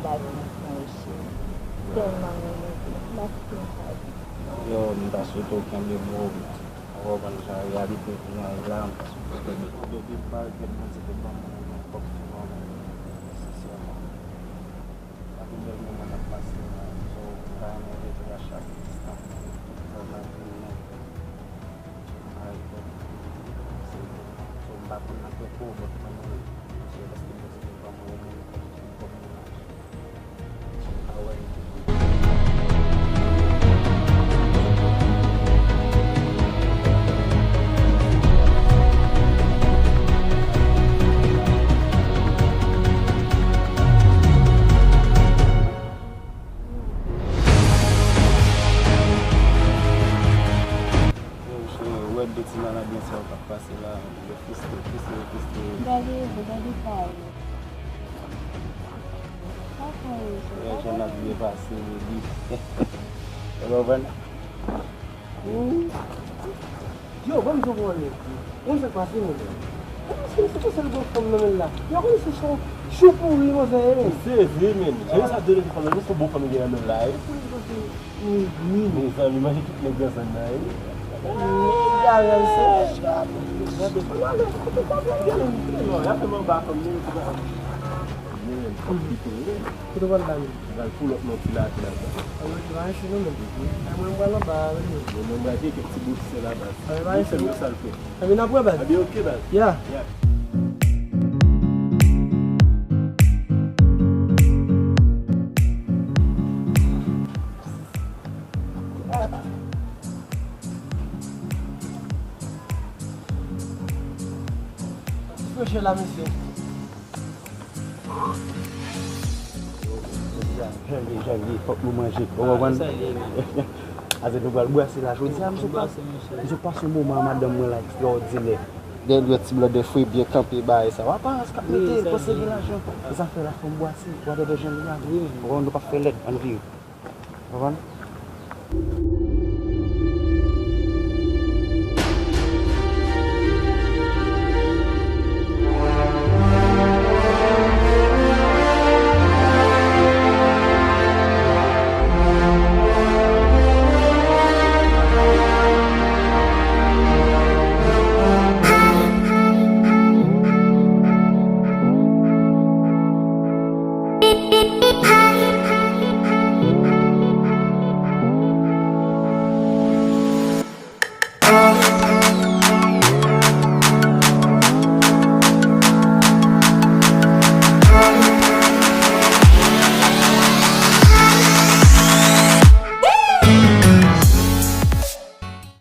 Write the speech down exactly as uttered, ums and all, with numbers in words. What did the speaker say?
Lavi m pran isi. M tèlman renmen vi m. M pa kite m pa viv. Yo, m ta swete w kenbe mo w. Ou konprann jan reyalite vin an ye la, m ta swete w kenbe mo w. Depi m pa regrèt Bondye te ban m ou yon kòk sou mwen, sensèman. Sa te bèl moman n ap pase la. So, m ta renmen rete a chak instan. Sa nan vi m nan. Ay, bon. Se, so, m pa konn nan kè pou, but mwen, mwen, se paske Bondye te ban mwen yon moun kòm, kòm mennaj. So, m pa wè l. Yo, cheri, ou wè de ti maladyen sa yo k ap pase la, yo fristre, fristre, fristre. Gade yo, gade pa yo. Pa fè yo sa, yo pa jan n ap fè byen yo. Pase, li. Ou konprann? Yo, ban m di w yon bagay. Ou konn sa k pase, menm? Ou konn se, se pa sèl bon fanm nan men l la. Yo konn se son chou pouri, manzè, ye, menm. Sezi, menm. Jan sa de fanm nan, se bon fanm gen nan men l la, ye. Wi, wi. Mezanmi, manje tout nèg nan zòn nan, wi. Nèg a rèl se. Gade, kote w pa fè gade. Non, y ap fè m anba fanm nan, se pa. Men, fòk li tou, wi. Kote w pral la menm? M pral pull up nan ti lari la, baz. Ann, ok, pa ranse non, menm. Ay, mwen, m pral anba, wi. Men mwen, m pral gen kèk ti bout sèl la, baz. Ay, pa ranse non. Sèl yo sa l fè. Ann, n ap wè, baz. Ann, ok, baz. Ya. Ya. Freche la, mesye. Jodi a, jan l ye, jan l ye, fòk nou manje. Ou konprann? Sa l ye, men. Ase nou pral bwase la. Jodi a, misye pa-, misye pase yon moman a madanm mwen la ekstraòdinè. Dèyè l wè ti blòdè fre byen kanpe bagay sa. W ap aparans k ap mete l, panse gen lajan. Zafè la fò m bwase, w ap wè jan l ye a. Ou konprann, nou p ap fè lèd, ann vire. Konprann?